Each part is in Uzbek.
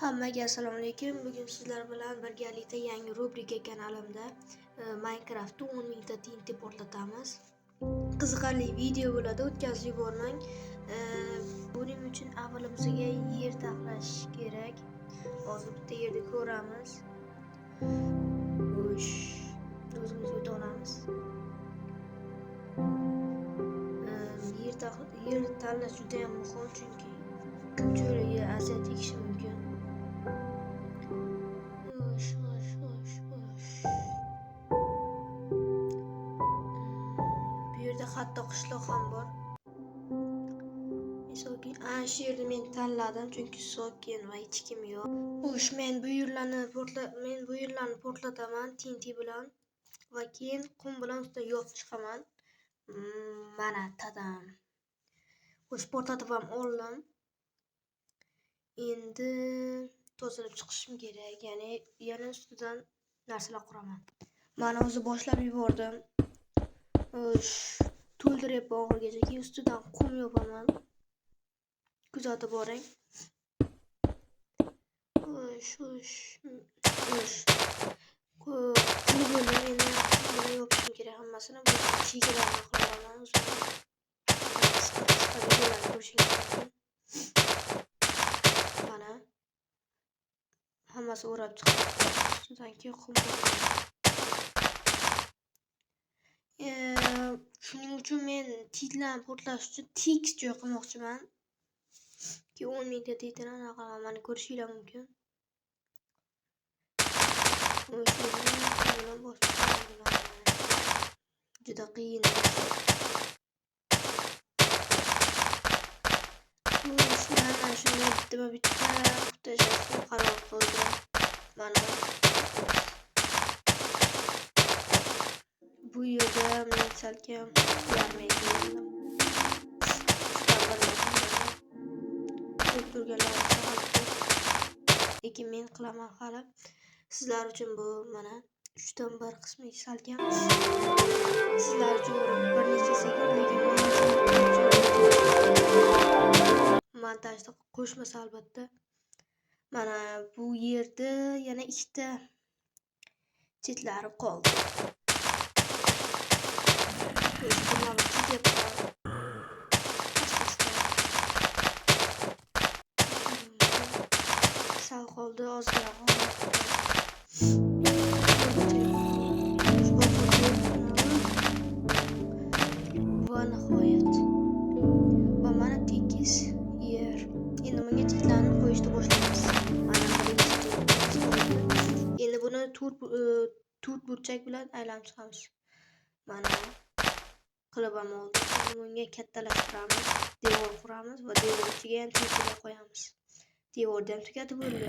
Hammaga assalomu alaykum. Bugun sizlar bilan birgalikda yangi rubrika kanalimda Minecraftda 10 mingta TNT portlatamiz. Qiziqarli video bo'ladi, o'tkazib yubormang. Buning uchun avvalimizga yer taxlash kerak. Hozir bitta yerda ko'ramiz. O'sh, o'zimiz o'ta olamiz. Yer tanlash juda ham muhim, chunki ko'p joylarga aziyat chekishi mumkin. Bu yerda hatto qishloq ham bor. Sokin, shu yerni men tanladim, chunki sokin va hech kim yo'q. Xo'sh, men bu yerlarni portlataman TNT bilan va keyin qum bilan ustidan yopib chiqaman. Mana tadam. Xo'sh, portlatib ham oldim. Endi tozalab chiqishim kerak, ya'ni yana ustidan narsalar quraman. Mana o'zi boshlab yubordim. Xo'sh, to'ldiryapman oxirigacha, keyin ustidan qum yopaman. Kuzatib boring. Xo'sh, xo'sh, xo'sh. Qilib bo'ldim, endi buni yopishim kerak hammasini. Bu chegaralarni qilaman o'zim. Qisqa qisqa videolarni ko'rishingiz mumkin. Mana hammasi o'rab chiqdi. Ustidan keyin qum yopaman. Shuning uchun men titlarni portlash uchun tekis joy qilmoqchiman. Keyin 10 mingta titlarni anaqa qilaman. Mana ko'rishinglar mumkin. Juda qiyin. Mana shunday bittama-bitta tashlashga qaror qildim. Mana bu yerda men salkam yarmiga keldim. Ko'p turganlar lekin men qilaman hali. Sizlar uchun bu mana 3dan 1 qismi salkam. Sizlar uchun bir necha sekund, lekin men uchun montajda qo'shmasa albatta. Mana bu yerda yana ikkita chetlari qoldi. Sal qoldi, ozgina qoldi. Va nihoyat. Va mana tekis yer. Endi bunga chetlarni qo'yishni boshlaymiz. Mana birinchi chet. Endi buni to'rt burchak bilan aylanib chiqamiz. Mana qilib ham oldik. Endi bunga kattalashtiramiz, devor quramiz va devor ichiga ham chetlar qo'yamiz. Devorni ham tugatib bo'ldi.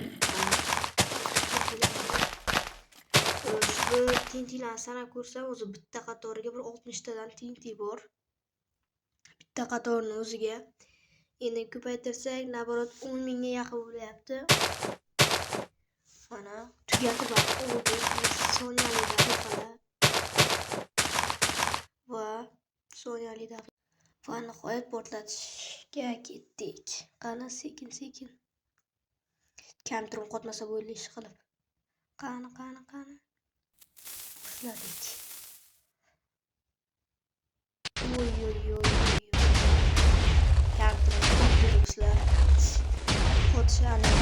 Ushbu TNTlarni sanab ko'rsam, o'zi bitta qatoriga bir 60 tadan TNT bor. Bitta qatorning o'ziga. Endi ko'paytirsak, naborot 10 mingga yaqin bo'lyapti. Mana tugatib oldik. Soniyali daqiqalar. Va soniyali daqiqa. Va nihoyat portlatishga ketdik. Qani sekin-sekin. Kamtirim qotmasa bo'ldi ish qilib. Qani, qani, qani. Boshladik. Oy, oy, oy, oy. Kamtirim qotdi do'stlar. Qotishi aniq.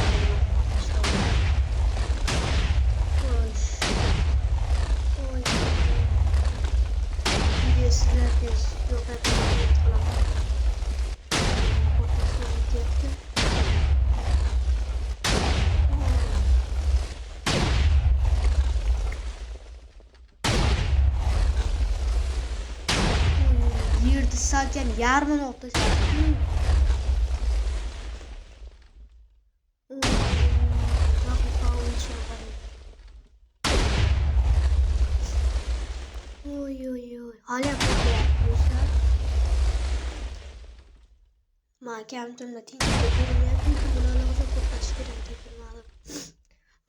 Xo'sh. Oy. Video sizlarga yoqadi deb umid qilaman. Portlash ketyapti. Yerda salkam yarmini olib tashladi. Oy oy oy. Hali portlayapti do'stlar. Men kamtimda tinchlik ko'rinmayapti, lekin buni alohida portlatish kerak deb bilmadim.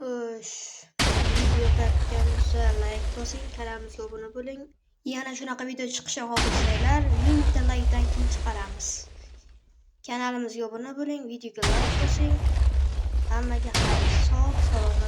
Xo'sh, video yoqgan bo'lsa like bosing, kanalimizga obuna bo'ling. Yana shunaqa video chiqishini xohlasanglar, 1000 ta likedan keyin chiqaramiz. Kanalimizga obuna bo'ling, videoga like bosing. Hammaga xayr, sog' salomat.